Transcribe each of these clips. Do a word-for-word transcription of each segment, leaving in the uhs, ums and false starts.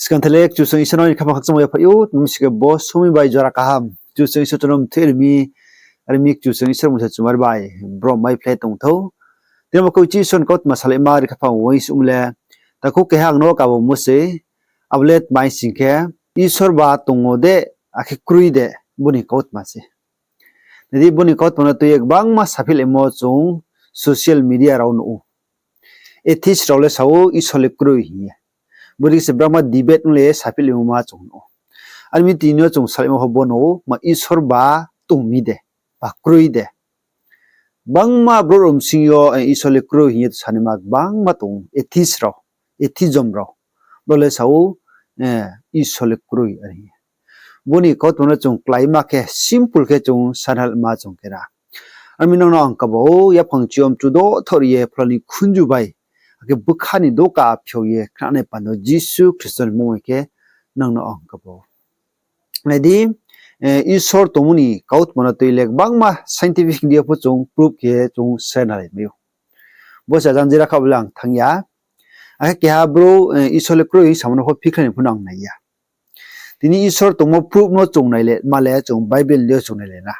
Skang thai le Kchusoyang Isor no ni khaphang khakchangmo yaphaih ou, tma mi sing khe bo somoing bai jora kaham Kchusoyang Isor chung no mthoih ri mi, are mi Kchusoyang Isor mung se chumari bai brom mai phlai tong thou. Tini bo khe Isor ni kautma salaima ri khaphang uaingsouhmo le, takhu keha ang no kabamo se, abo le tma mi sing khe, Isor ba tong ou de, akhe kroi de, bo ni kautma se. Nai di, bo ni kautma no tui ye gbangma saphihlaimo chung social media rao nuh ou. Atheist rao le sa ou Isor le kroi hing ye. Bodei se gbangma debate ong le saphihleimo ma chung nuh ou. Are mi tini yo chung salaimo pho bo no, ma Isor ba tong mi de, ba kroi de. Gbangma brouh rao bsing yo, eh, Isor le kroi hing ye sanaima gbangma tong ou, atheist rao, atheism rao. Brao le sa ou, eh, Isor le kroi are hing ye. Bo ni kautma no chung kláima khe, simple khe chung sanhalma chung khe ra. Are mi nang no ang kaba ou, yaphang chiyom chudo thor ye phola ni khunju bai, akhe bkha ni doka phiao ye khnanai panda Jisu Khristo ni mmung bai khe nang no ang kaba ou. Nai di, eh, Isor tongmo ni kautma no tui le gbangma scientific di pho chung proof khe chung sanhalai mai ou. Bo se jang jera kha bo le ang thanng ya. Akhe keha brouh, eh, Isor le kroi hing samo no pho phikhlai ni pho no ang nai ya. Tini Isor tongmo proof no chung nai le, ma le chung Bible ni yo chung nai le na.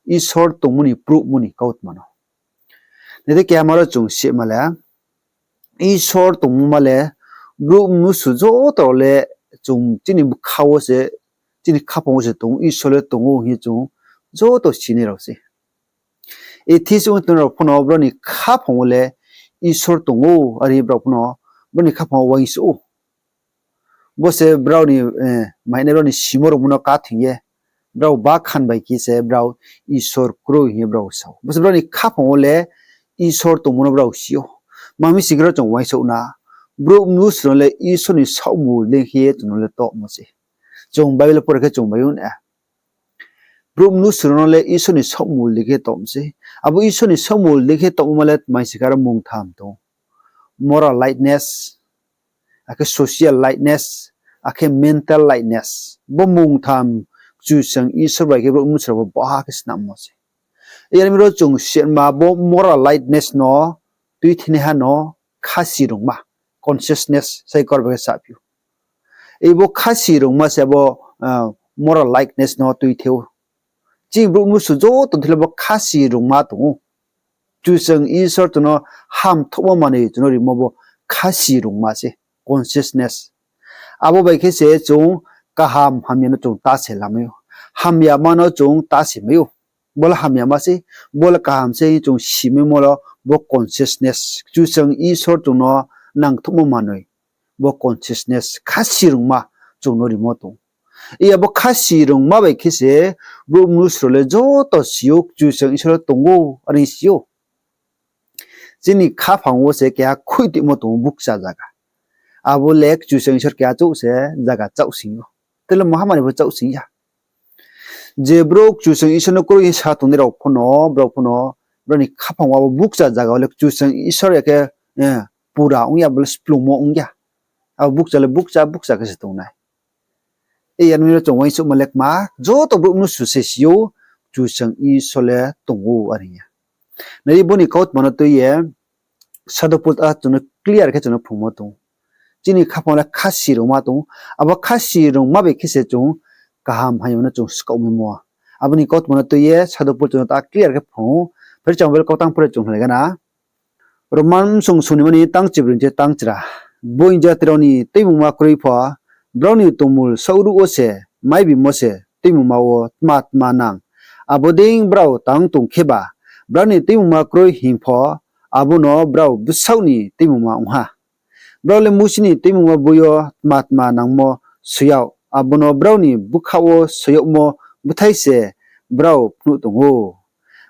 Isor tongmo ni proof mo ni kautma no. Nai di keha ma ro chung sima le, Isor tongmo ma le, brouh mnusu joto rao le chung chini bkha wo se, chini khaphang wo se tong ou, Isor le tong ou hing ye chung joto sinai rao se. Atheist ong tongnai rao pho no brao ni khaphang wo le Isor tong ou, are brao pho no brao ni khaphang wo uaingsouh ou. Bo se brao ni, eh, mainai brao ni simo rungmo no káthing ye, brao ba khan bai khe se brao Isor kroi hing ye brao sa ou. Bo se brao ni khaphang wo le Isor tongmo no brao si ou. Tma mi sing khe ro chung uaingsouh na, brouh mnusu no le Isor ni saohmul dei khe ye chung no le tohmo se. Chung Bible pore khe chung bai ou na. Brouh mnusu no le Isor ni saohmul dei khe tohmo se. Abo Isor ni saohmul dei khe tohmo ma le tma mi sing khe aro mungtham tong ou. Moral lightness, akhe social lightness, akhe mental lightness. Bo mungtham Kchusoyang Isor bai khe brouh mnusu rao bo baha khe snammo se. Yar mi ro chung sima bo moral lightness no tuithenaiha no khasi rungma, consciousness, sai kor bai khe saphi ou. Ei bo khasi rungma se bo, ah, moral lightness no tuithe ou. Chini brouh mnusu joto thing le bo khasi rungma tong ou. Kchusoyang Isor chung no hamthouhma manoi chung no rimo bo khasi rungma se, consciousness. Abo bai khe se chung kaham hamya no chung ta se lamai ou. Hamyama no chung ta se mai ou. Bo le hamyama se, bo le kaham se hing chung simaimo lo, bo consciousness. Kchusoyang Isor chung no nangthouhma manoi. Bo consciousness, khasi rungma chung no rimo tong. Iya bo khasi rungma bai khe se brouh mnusu rao le joto si ou Kchusoyang Isor le tong ou, are si ou. Chini khaphang wo se keha khuih tuimo tong ou bukcha zaga. Abo le Kchusoyang Isor keha chouh se zaga chaohsing ou. Tele mahamari pho chaohsing ya. Je brouh Kchusoyang Isor no kroi hing sa tongnai rao pho no, brao pho no, brao ni khaphang wo abo bukcha zaga wo le Kchusoyang Isor ya khe, eh, pura ong ya, bo le splungmo ong ya. Abo bukcha le bukcha, bukcha khe se tong nai. Iya ni ro chung uaingsouhma le kma, joto brouh mnusu se si ou, Kchusoyang Isor le tong ou are ya. Nai di bo ni kautma no tui ye, Sadhu Pol a chung no clear khe chung no phrungmo tong ou. Chini khaphang le khasi rungma tong ou. Abo khasi rungma bai khe se chung kaham hamya no chung skaohmaimo. Abo ni kautma no tui ye Sadhu Pol chung no ta clear khe phrung ou. Phai di chung Bible kautang pore chung hlai gana. Roman bsung sung ni mani tang chibroi ni tang chra. Gboing jati rao ni tuimungma kroi pho, brao ni tongmul saohruh wo se, mai bimo se, tuimungma wo tma tma nang. Abo dei brao tang tong kheba, brao ni tuimungma kroi hing pho, abo no brao bsaoh ni tuimungma ong ha. Brao le Musi ni tuimungma boi yo tma tma nangmo soi yag, abo no brao ni bkhaoh wo soi yagmo bthai se brao phnuh tong ou.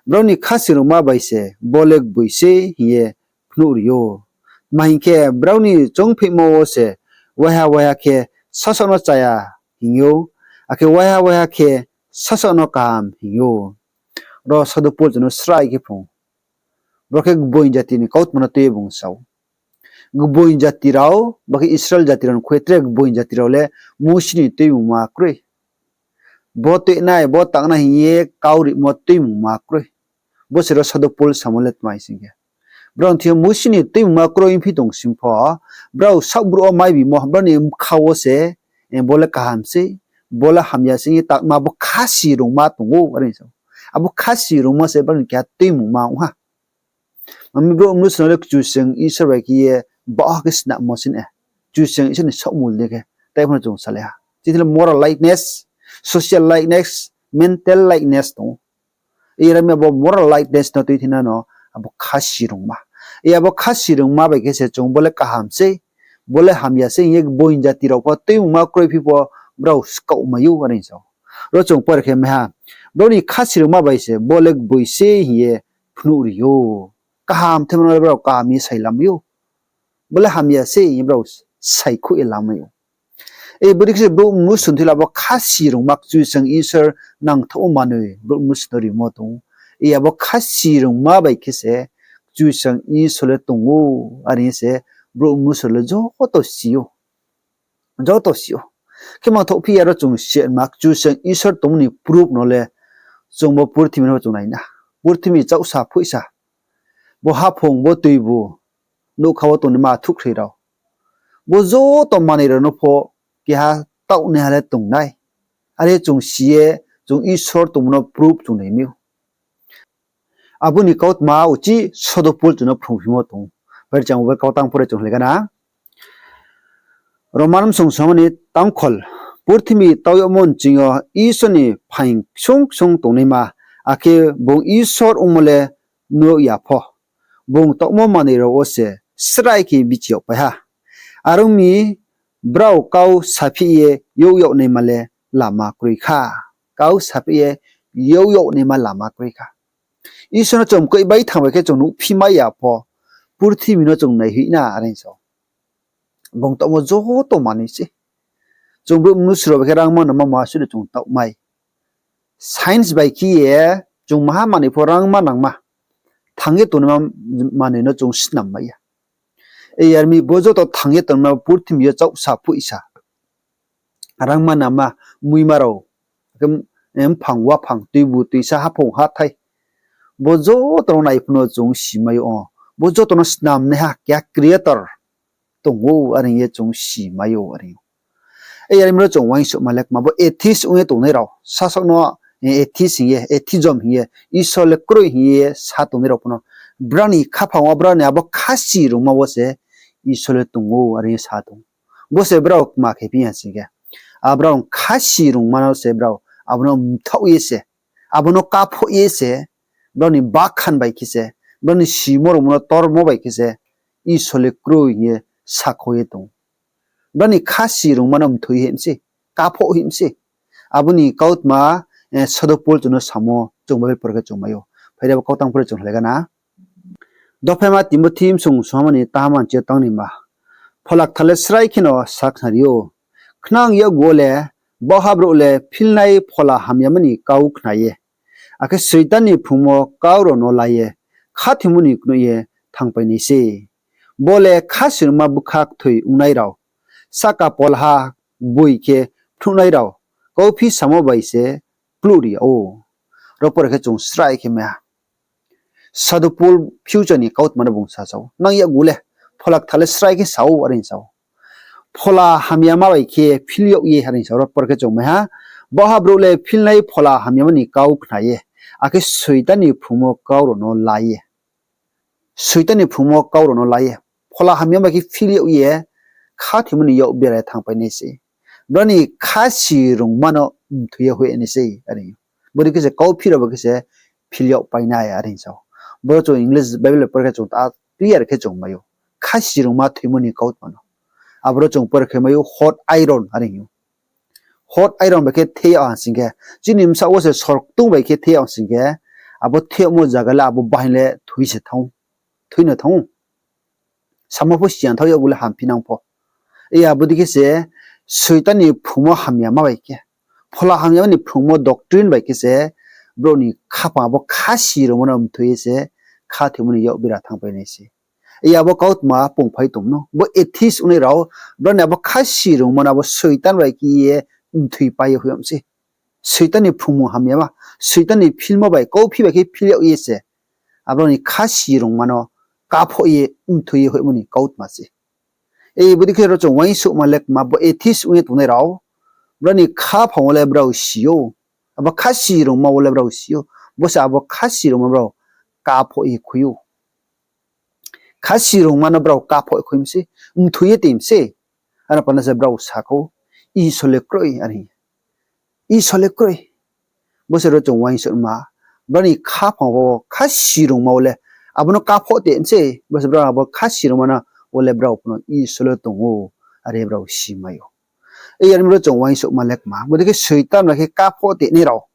Brao ni khasi rungma bai se bo le gboi sei hing ye phnuh ri ou. Tma hing khe, brao ni choungpheihmo wo se waiha waiha khe sasaoh no chaya hing ou, akhe waiha waiha khe sasaoh no kaham hing ou. Ro Sadhu Pol chung no srai khe phrung ou. Boro khe gboing jati ni kautma no tui ye bung sa ou. Gboing jati rao, ba khe Israel jati rao ni khui tre gboing jati rao le Musi ni tuimungma kroi. Bo tuinai, bo tangnai hing ye kau rimo tuimungma kroi. Bo se ro Sadhu Pol samo le tma hing sing khe, Brao ni thing yo Musi ni tuimungma kroi phi tong sing pho, brao saoh brouh wo mai bimo, brao ni bkha wo se, bo le kaham sei, bo le hamya sei hing ye takma abo khasi rungma tong ou, are sa ou. Abo khasi rungma se brao ni keha tuimungma ong ha. Mami brouh mnusu no le Kchusoyang Isor bai khe ye baoh ha khe snammo sei na. Kchusoyang Isor ni saohmul dei khe. Tai pho no chung salai ha. Chini le moral likeness, social likeness, mental likeness tong ou. Are mi abo moral likeness no tuithina no abo khasi rungma. Abo khasi rungma bai khe se chung bo le kaham sei, bo le hamya sei hing ye boin jati rao pho tuimungma kroi phi pho brao skaoh mai ou, are sa ou. Ro chung pore khe mai ha, brao ni khasi rungma bai se bo le gboi sei hing ye phnuh ri ou. Kaham themo no le brao kaham ye sai lamai ou. Bo le hamya sei hing ye brao saikhouh ye lamai ou. Bodei khe se brouh mnusu thing yo le abo khasi rungma Kchusoyang Isor nangthaoh wo manoi brouh mnusu no rimo tong ou. Abo khasi rungma bai khe se Kchusoyang Isor le tong ou, are se brouh mnusu le joto si ou. Joto si ou. Khe mangthaoh phi ya ro chung si ma Kchusoyang Isor tongmo ni proof no le chung bo purthimbi no chung nai na. Purthimbi chaohsa phoihsa, bo haphung, bo tuibu, nougkha wo tongnaima athuhkhroi rao, bo joto manoi rao no pho keha taohnaiha le tongnai. Are chung si ye, chung Isor tongmo no proof chung nai mi ou. Abo ni kautma uchih Sodo Pol chung no phrungphimo tong ou. Phai di chung abo kautang pore chung hlai gana. Roman bsong soma ni tangkhol, purthimbi tau yagmo nching yo Isor ni phaing ksung ksung tongnaima, akhe bung Isor ongmo le nuh yag ya pho, bung taohmo manoi rao wo se srai khe bichi yagpai ha. Are ong mi, brao kau saphih ye youh yag naima le lama kroi kha. Kau saphih ye youh yag naima lama kroi kha. Isor no chung mkoih bai thang bai khe chung nuhphi mai ya pho, purthimbi no chung naihoih na, are sa ou. Bung taohmo joto manoi se. Chung brouh mnusu rao bai khe rangma nangma ma suh de chung taoh mai. Science bai khe ye chung maha manoi pho rangma nangma, thang ye tongnaima manoi no chung snam mai ya. Are mi bo joto thang ye tongnaima purthimbi yo chaohsa phoihsa, rangma nangma, muima rao, mphang waphang, tuibu tuisa, haphung hathái, bo joto no nai pho no chung si mai ou. Bo joto no snamnaiha keha creator tong ou, are ye chung si mai ou, are ou. Are mi ro chung uaingsouhma le kma bo atheist ong ye tongnai rao, sasaoh no atheist hing ye, atheism hing ye, Isor le kroi hing ye sa tongnai rao pho no, brao ni khaphang wo, brao ni abo khasi rungma wo se Isor le tong ou, are ye sa tong ou. Bo se brao kma khe phi ya sing khe, a brao khasi rungma no se brao abo no mthaoh ye se, abo no kaphoh ye se, brao ni bakhan bai khe se, brao ni simo rungmo no tormo bai khe se, Isor le kroi hing ye sakhouh ye tong ou. Brao ni khasi rungma no mthoi him se, kaphoh him se. Abo ni kautma Sodo Pol chung no samo chung Bible por khe chung mai ou. Phai di abo kautang pore chung hlai gana. Dophaima Timothi bsong soma ni taham nching yo tangnaima. Phola Kthar le srai kheno sakhnari ou. Khnang yakgu wo le, baohha brouh le philnai phola hamyama ni kau khna ye, akhe Soitan ni phrungmo kau rao no la ye, khathoimo ni knoih ye thangpai nai sei. Bo le khasi rungma bkha kthoi ongnai rao, sahka polha boi khe phnuhnai rao, kauphi samo bai se kluh ri yag ou. Ro pore khe chung srai khe mai ha. Sodo Pol future ni kautma no bung sa sa ou. Nang yakgu le, Phola Kthar le srai khe sa ou, are sa ou. Phola hamyama bai khe phil yag ye, are sa ou. Ro pore khe chung mai ha. Baohha brouh le philnai phola hamyama ni kau khna ye, akhe Soitan ni phrungmo kau rao no la ye. Soitan ni phrungmo kau rao no la ye, phola hamyama bai khe phil yag ye, khathoimo ni yak bera ye thangpai nai sei. Brao ni khasi rungma no mthoi ye hoih nai sei, are ou. Bodei khe se kauphi rao bai khe se phil yagpai nai, are sa ou. Boro chung English Bible por khe chung ta clear khe chung mai ou. Khasi rungma thoimo ni kautma no. Aboro chung por khe mai ou hot iron, are ou. Hot iron bai khe the yag ha sing khe, chini bsaoh wo se sor ktung bai khe the yag ha sing khe, abo the yagmo zaga le abo bahaing le thui se thanng, thui no thanng ou. Samo pho siyan thaoh yakgu le hamphi nang pho. Bodei khe se Soitan ni phrungmo hamyama bai khe, phola hamyama ni phrungmo doctrine bai khe se, brouh ni khaphang abo khasi rungma no mthoi ye se, khathoimo ni yak bera thangpai nai se. Abo kautma pungphai tong no. Bo atheist ongnai rao, brao ni abo khasi rungma no abo Soitan bai khe ye mthoipai ye hoih yag se. Soitan ni phrungmung hamyama, Soitan ni philmo bai, kauphi bai khe phil yag ye se, abrao ni khasi rungma no kaphoh ye, mthoi ye hoihmo ni kautma se. Ei, bodei khe ro chung uaingsouhma le kma, bo atheist ong ye tongnai rao, brao ni khaphang wo le brao si ou. Abo khasi rungma wo le brao si ou. Bo se abo khasi rungma brao kaphoh ye khui ou. Khasi rungma no brao kaphoh ye khui mi se, mthoi ye tei mi se. Ano panda se brao sa khou, Isor le kroi, are hing ye. Isor le kroi. Bo se ro chung uaingsouhma, brao ni khaphang wo khasi rungma wo le, abo no kaphoh tei mi se, bo se brao abo khasi rungma no wo le brao pho no Isor le tong ou, are brao si mai ou. Ei, are mi ro chung uaingsouhma le kma, bodei khe Soitan bai khe kaphoh tei nai rao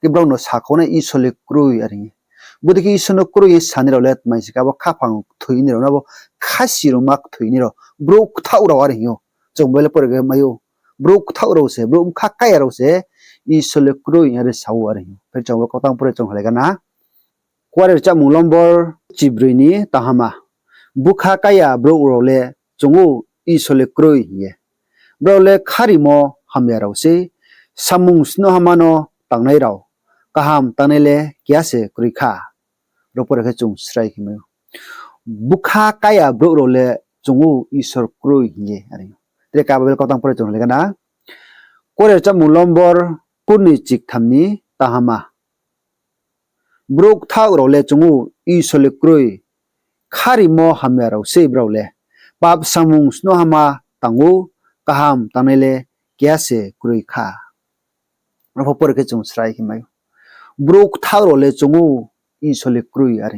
khe brao no sa khou na Isor le kroi, are hing ye. Bodei khe Isor no kroi ye sanai rao le tma hing si khe abo khaphang kthoi nai rao no, abo khasi rungma kthoi nai rao, brouh kthaoh rao, are hing ou. Chung Bible pore khe mai ou. Brouh kthaoh rao se, brouh bkha kaya rao se Isor le kroi are sa ou, are hing ou. Phai chung bo kautang pore chung halai gana. Kuare rchamung lombor chibroi ni tanghama. Bkha kaya brouh rao le chung ou Isor le kroi hing ye. Brao le kharimo hamya rao sei, samung snuhhama no tangnai rao, kaham tangnai le keha se kroi kha. Ro pore khe chung srai khe mai ou. Bkha kaya brouh rao le chung ou Isor kroi hing ye, are. Tre ka Bible kautang pore chung halai gana. Kuare rchamung lombor kurnoi chiktham ni tanghama. Brouh kthaoh rao le chung ou Isor le kroi, kharimo hamya rao sei brao le, pap samung snuhhama tang ou, kaham tangnai le keha se kroi kha. Ro pho pore khe chung srai khe mai ou. Brouh kthaoh rao le chung ou Isor le kroi, are.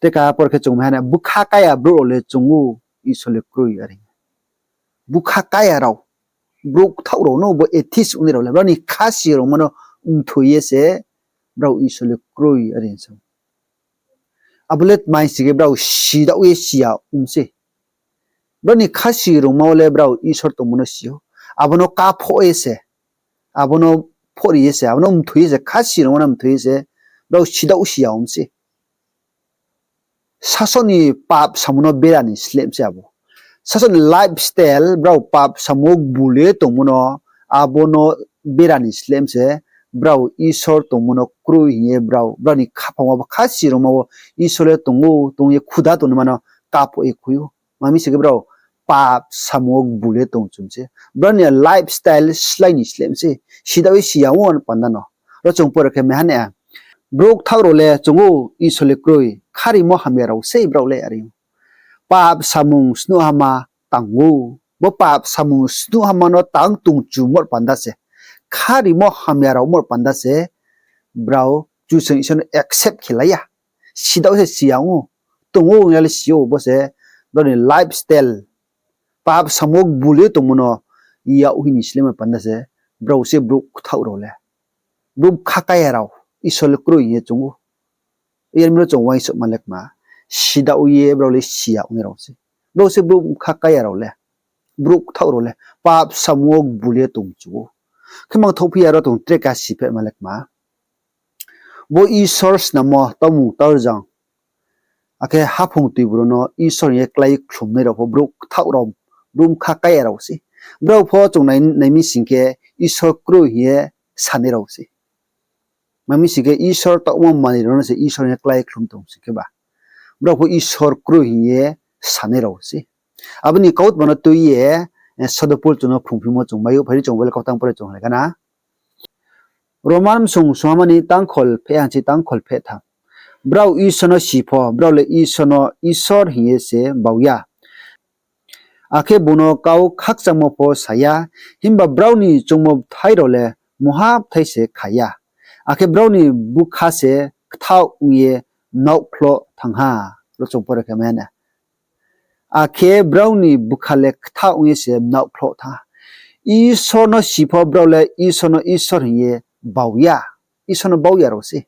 Te ka pore khe chung mai ha na, bkha kaya brouh rao le chung ou Isor le kroi, are. Bkha kaya rao, brouh kthaoh rao no, bo atheist ongnai rao le, brao ni khasi rungma no mthoi ye se brao Isor le kroi, are sa ou. Abo le tma hing si khe brao sidaoh ye si ya ong sei. Brao ni khasi rungma wo le brao Isor tongmo no si ou. Abo no kaphoh ye se, abo no phohri ye se, abo no mthoi ye se, khasi rungma no mthoi ye se, brao sidaoh si ya ong sei. Sasaoh ni pap samung no bera ni slem se abo. Sasaoh ni lifestyle, brao pap samung wo gbul ye tongmo no, abo no bera ni slem se, brao Isor tongmo no kroi hing ye brao, brao ni khaphang wo abo khasi rungma wo Isor le tong ou, tong ye khuda tongnaima no kaphoh ye khui ou. Tma hing si khe brao pap samung wo gbul ye tong chum se. Brao ni lifestyle slái ni slem se. Sidaoh ye si ya ong panda no. Ro chung pore khe mai ha na, brouh kthaoh rao le chung ou Isor le kroi, kharimo hamya rao sei brao le, are. Pap samung snuhhama tang ou. Bo pap samung snuhhama no tang tong chumor panda se, kharimo hamya raomor panda se, brao Kchusoyang Isor no accept khe lai ya. Sidaoh se si ya ong ou, tong ou ong ya le si ou, bo se brao ni lifestyle. Pap samung wo gbul ye tongmo no yag hing ni slem panda se, brao se brouh kthaoh rao le. Brouh bkha kaya rao, Isor le kroi hing ye chung ou. Yar mi ro chung uaingsouhma le kma, sidaoh ye brao le si ya ongnai rao se. Brao se brouh bkha kaya rao le, brouh kthaoh rao le, pap samung wo gbul ye tong chu ou. Khe mangthouh phi ya ro tong tre ka si phehma le kma, bo Isor snammo taumung tarzang, akhe haphung tuibro no Isor hing ye klái khlumnai rao pho brouh kthaoh rao, brouh bkha kaya rao se. Brao pho chung nai, nai mi sing khe Isor kroi hing ye sanai rao se. Tma hing si khe Isor taohmo manoi rao no se Isor hing ye klái khlum tong sing khe ba, brao pho Isor kroi hing ye sanai rao se. Abo ni kautma no tui ye, eh, Sodo Pol chung no phrungphimo chung mai ou, phai di chung Bible kautang pore chung halai gana. Roman bsung sungha mani tangkhol pheh hangchi tangkhol pheh tham. Brao Isor no si pho, brao le Isor no Isor hing ye se bau ya. Akhe bung no kau khakchangmo pho sa ya, himba brao ni choungmo bthai rao le mungha bthai se kha ya. Akhe brao ni bkha se kthaoh ong ye mnaohkhloh thanng ha. Ro chung pore khe mai ha na. Akhe brao ni bkha le kthaoh ong ye se mnaohkhloh thanng ha. Isor no si pho brao le Isor no Isor hing ye bau ya. Isor no bau ya rao se.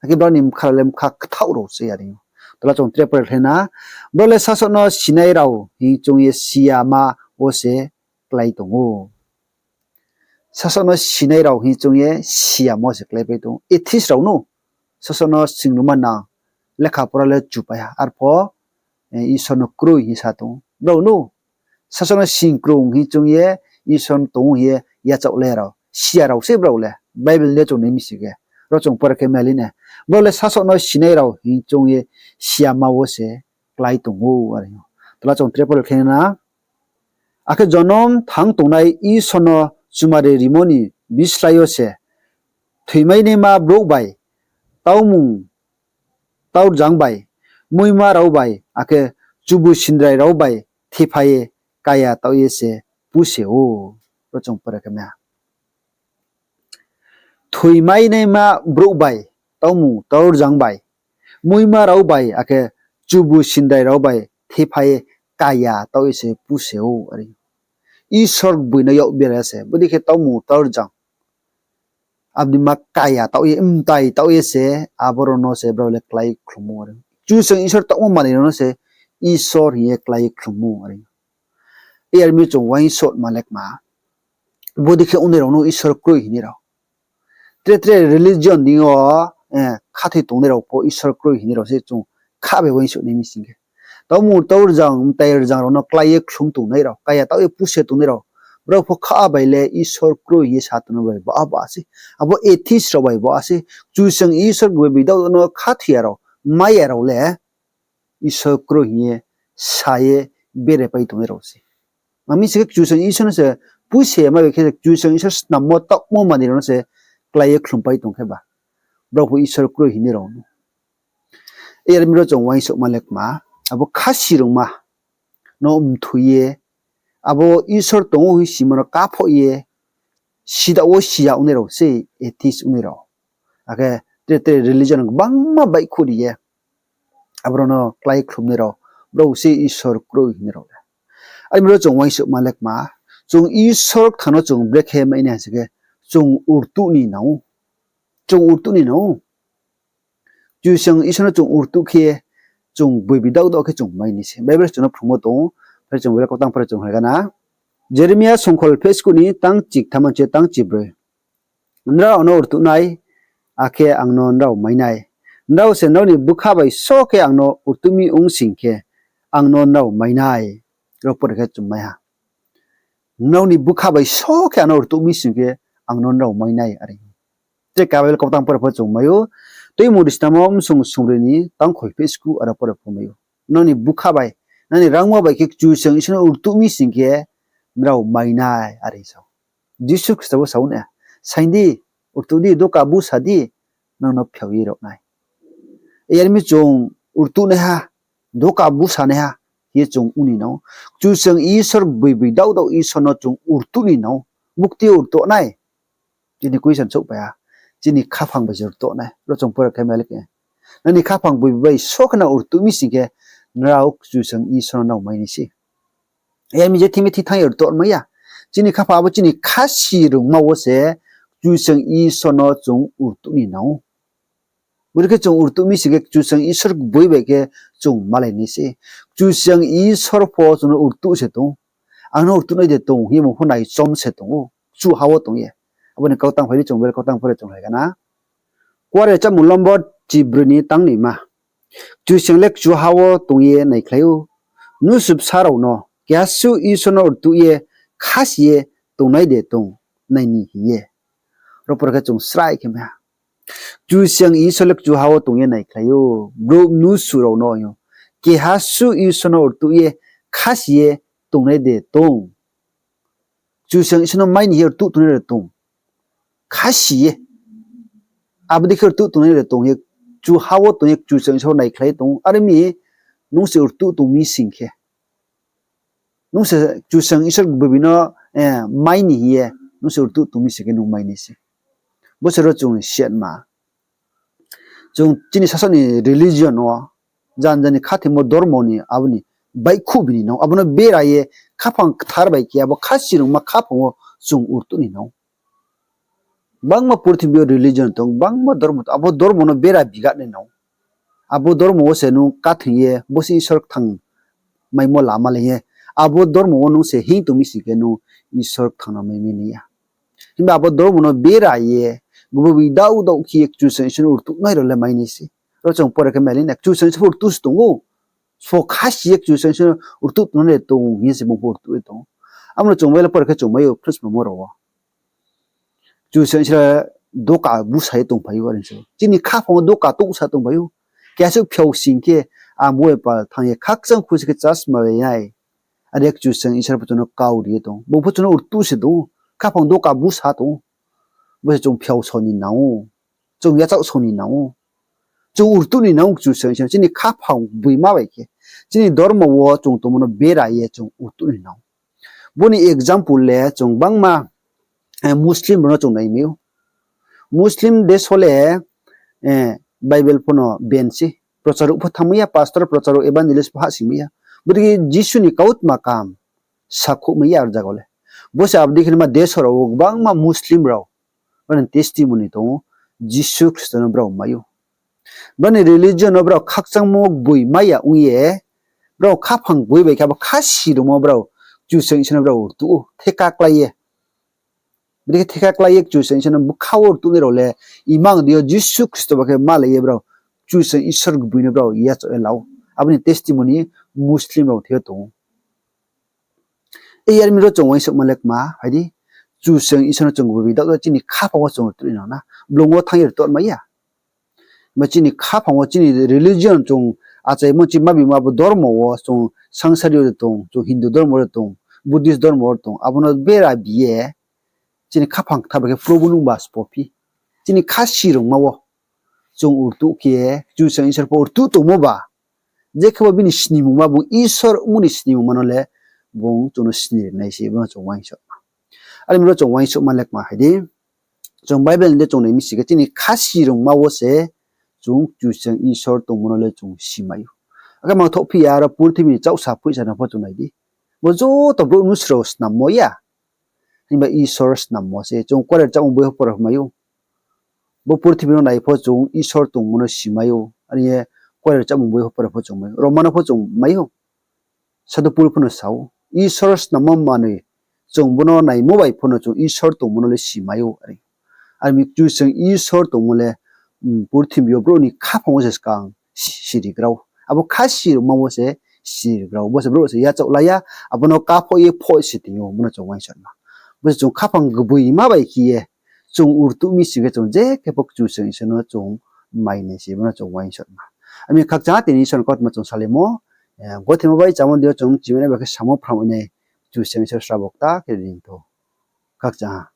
Akhe brao ni bkha rao le bkha kthaoh rao se, are ou. Tola chung tre pore khlai na, brao le sasaoh no sinai rao hing choung ye si yama wo se klái tong ou. Sasaoh no sinai rao hing choung ye si yama wo se kláipai tong ou. Atheist rao no, sasaoh no singruma nang, lekha pora le chupai ha, arpho, eh, Isor no kroi hing sa tong ou. Brao no, sasaoh no singkrung hing choung ye, Isor no tong ou hing ye yachaoh le rao, si ya rao se brao le, Bible le chung nai mi sing khe. Ro chung pore khe mali na. Brao le sasaoh no sinai rao hing choung ye siyama wo se klái tong ou are ou. Tola chung tre pore khe na. Akhe jonom thang tongnai Isor no chumari rimo ni bislái yo se, thoimainaima brouh bai, taumung taurjang bai, muima rao bai, akhe chubu sindrai rao bai thepha ye kaya taoh ye se puse ou. Ro chung pore khe ma. Thoimainaima brouh bai, taumung taurjang bai, muima rao bai, akhe chubu sindrai rao bai thepha ye kaya taoh ye se puse ou are. Isor gboi no yak bera se, bodei khe taumung taurjang, abo ni ma kaya taoh ye, mtai taoh ye se, aborao no se brao le klái khlumo are. Kchusoyang Isor taohmo manoi rao no se Isor hing ye klái khlumo are. Yar mi chung uaingsouhma le kma, bodei khe ongnai rao no Isor kroi hingnai rao. Tre tre religion deing yo khathoi tongnai rao pho Isor kroi hingnai rao se chung kha bai uaingsouh nai mi sing khe. Taumung taurjang, mtai rzang rao no klái ye khlum tongnai rao, kaya taoh ye puse tongnai rao, brao pho kha bai le Isor kroi hing ye sa tongnai bai ba ba se. Abo atheist rao bai ba se. Kchusoyang Isor gboi bidauh no khathoi ya rao, mai ya rao le Isor kroi hing ye sa ye berepai tongnai rao se. Mami se khe Kchusoyang Isor no se puse ya, ma bai khe Kchusoyang Isor snammo taohmo manoi rao no se klái ye khlumpai tong khe ba, brao pho Isor kroi hingnai rao no. Yar mi ro chung uaingsouhma le kma, abo khasi rungma no mthoi ye, abo Isor tong ou hing simo no kaphoh ye, sidaoh wo siya ongnai rao se atheist ongnai rao. Akhe tre tre religion gbangma baihkhouh ri ye, aborao no klái khlumnai rao, brao se Isor kroi hingnai rao le. Are mi ro chung uaingsouhma le kma, chung Isor kthang no chung brekhe mai nai ha sing khe, chung rtuh ni nang ou. Chung rtuh ni nang ou. Kchusoyang Isor no chung rtuh khe, chung gboi bidauh dauh khe chung mai ni se. Bible chung no phrungmo tong ou, phai chung Bible kautang pore chung hoi gana. Jeremia songkhol pheskuh ni tang chiktham manche tang chibroi. Nrao ang no rtuh nai, akhe ang no nrao mai nai. Nrao se nrao ni bkha bai só khe ang no rtuh mi ong sing khe, ang no nrao mai nai. Ro pore khe chung mai ha. Nrao ni bkha bai só khe ang no rtuh mi sing khe, ang no nrao mai nai are. Tre ka Bible kautang pore pho chung mai ou. Tuimungri snamo bsong songbroi ni tang kholphehskuh aro pore pho mai ou. Nrao ni bkha bai, nrao ni rangma bai khe Kchusoyang Isor no rtuh mi sing khe, nrao mai nai are sa ou. Jisu Khristo bo sa ou na, saing di, rtuh di, doka busa di, nrao no phiao ye rao nai. Yar mi chung rtuhnaiha, doka busanaiha hing ye chung ong ni nang ou. Kchusoyang Isor gboi gboi dauh dauh Isor no chung rtuh ni nang ou. Bukti rtuh nai. Chini question souhphai ha. Chini khaphang bai se rtuh nai. Ro chung pore khe malik. Nrao ni khaphang gboi gboi bai só khe nrao rtuh mi sing khe, nrao Kchusoyang Isor no nrao mai nai se. Yar mi je thimi thi thanng ye rtuh mai ya. Chini khaphang abo chini khasi rungma wo se Kchusoyang Isor no chung rtuh ni nang ou. Bodei khe chung rtuh mi sing khe Kchusoyang Isor gboi bai khe chung malai nai se. Kchusoyang Isor pho chung no rtuh se tong ou. Ang no rtuh nai de tong hing ye bung pho naichom se tong ou. Kchuha wo tong ye. Abo ni kautang phai di chung Bible kautang pore chung hoi gana. Kuare chámung lombor chibroi ni tang nima. Kchusoyang le kchuha wo tong ye naikhlai ou. Mnusu bsa rao no keha suh Isor no rtuh ye khasi ye tongnai de tong nai ni hing ye. Ro pore khe chung srai khe mai ha. Kchusoyang Isor le kchuha wo tong ye naikhlai ou. Brouh mnusu rao no hing ou. Keha suh Isor no rtuh ye khasi ye tongnai de tong. Kchusoyang Isor no mai ni hing ye rtuh tongnai de tong. Khasi ye. Abo dei khe rtuh tongnai de tong ye, kchuha wo tong ye Kchusoyang Isor naikhlai tong ou. Are mi nung se rtuh tong mi sing khe, nung se Kchusoyang Isor gboi gboi no mai ni hing ye, nung se rtuh tong mi sing khe nung mai nai se. Bo se ro chung siatma. Chung chini sasaoh ni religion wo, jan jan ni khathoimo dormo ni abo ni baihkhouh bini nang ou. Abo no bera ye khaphang kthar bai khe abo khasi rungma khaphang wo chung rtuh ni nang ou. Gbangma purthimbi yo religion tong, gbangma dormo tong, abo dormo no bera bigat nai nang ou. Abo dormo wo se nung khathing ye, bo se Isor kthang maimo lama le hing ye, abo dormo wo nung se hing tong mi sing khe nung Isor kthang no mai mi nai ya. Himba abo dormo no bera ye, gboi gboi dauh dauh khe ye Kchusoyang Isor no rtuhnai rao le mai nai se. Ro chung pore khe malik na, Kchusoyang Isor pho rtuh se tong ou. Sbo khasi ye Kchusoyang Isor no rtuh tongnai de tong hing ye se bung pho rtuh ye tong ou. Abo no chung Bible pore khe chung mai ou, Christmas mo rao wo. Kchusoyang Isor doka busa ye tongphai ou, are se. Chini khaphang wo doka touhsa tongphai ou. Keha suh phiao sing khe, ang bo bai pal thanng ye khakchang khusi khe chasma bai nai. Are Kchusoyang Isor pho chung no kau ri ye tong ou. Bung pho chung no rtuh se tong ou. Khaphang doka busa tong ou. Bo se chung phiao sao ni nang ou. Chung yachaoh sao ni nang ou. Chung rtuh ni nang ou Kchusoyang Isor. Chini khaphang gboima bai khe, chini dormo wo chung tongmo no bera ye chung rtuh ni nang ou. Bo ni example le chung gbangma Muslim rao no chung nai mai ou. Muslim desh wo le Bible pho no ban se. Procharouh pho thanngmai ya, pastor, procharouh, evangelist pho hahsoingmai ya. Bodei khe Jisu ni kautma kaham sakhouhmai ya aro zaga le. Bo se abo dei khe ma desh rao wo gbangma Muslim rao, brao ni testimony tong ou, Jisu Khristo no brao mai ou. Brao ni religion no brao khakchangmo gboima ya ong ye, brao khaphang gboi bai khe abo khasi rungmo brao Kchusoyang Isor no brao rtuh ou, theka klái ye. Bodei khe theka klái ye Kchusoyang Isor no bkha wo rtuhnai rao le, imang dei yo Jisu Khristo ba khe malai ye brao Kchusoyang Isor gboi no brao yachaoh ye la ou. Abo ni testimony Muslim rao thing yo tong ou. Yar mi ro chung uaingsouhma le kma, hai di, Kchusoyang Isor no chung gboi bai daoh daoh chini khaphang wo chung rtuh ni nang na, blung wo thanng ye rtuh mai ya. Ba chini khaphang wo chini religion chung achaimo chini ma bima bo dormo wo chung sangsari yo de tong, chung Hindu dormo wo de tong, Buddhist dormo wo de tong, abo no bera bi ye, chini khaphang kthar bai khe Probu nungba sbo phi. Chini khasi rungma wo chung rtuh khe, Kchusoyang Isor pho rtuh tongmo ba, je khe bo bini snimungma, bung Isor ongmo ni snimungma no le bung chung no sni ri nai se, bo no chung uaingsouhma. Are mi ro chung uaingsouhma le kma hai di, chung Bible ni de chung nai mi sing khe chini khasi rungma wo se chung Kchusoyang Isor tongmo no le chung si mai ou. Akhe mangthouh phi ya aro purthimbi ni chahsa phoihsa no pho chung nai di. Bo joto brouh mnusu rao snammo ya. Himba Isor snammo se chung kuarenchamo boi pho pore mai ou. Bo purthimbi no nai pho chung Isor tongmo no si mai ou. Are ye kuarenchamo boi pho pore pho chung mai ou. Roma no pho chung mai ou. Sadhu Pol pho no sa ou, Isor snammo manoi, chung bo no naimo bai pho no chung Isor tongmo no le si mai ou. Are mi Kchusoyang Isor tongmo le purthimbi yo brouh ni khaphang wo se skang sirigra ou. Abo khasi rungma wo se sirigra ou. Bo se brouh se yachaoh la ya, abo no kaphoh ye phoh si tong ou, bo no chung uaingsouhma. Bo se chung khaphang gboima bai khe ye chung rtuh mi sing khe chung je khe pho Kchusoyang Isor no chung mai nai se, bo no chung uaingsouhma. Ami khakchang ha tini Isor ni kautma chung salaimo, gothe ma bai chámo dei yo chung chimai nai ba khe samo phramai nai, Kchusoyang Isor srabo kta khe ri tho. Khakchang ha.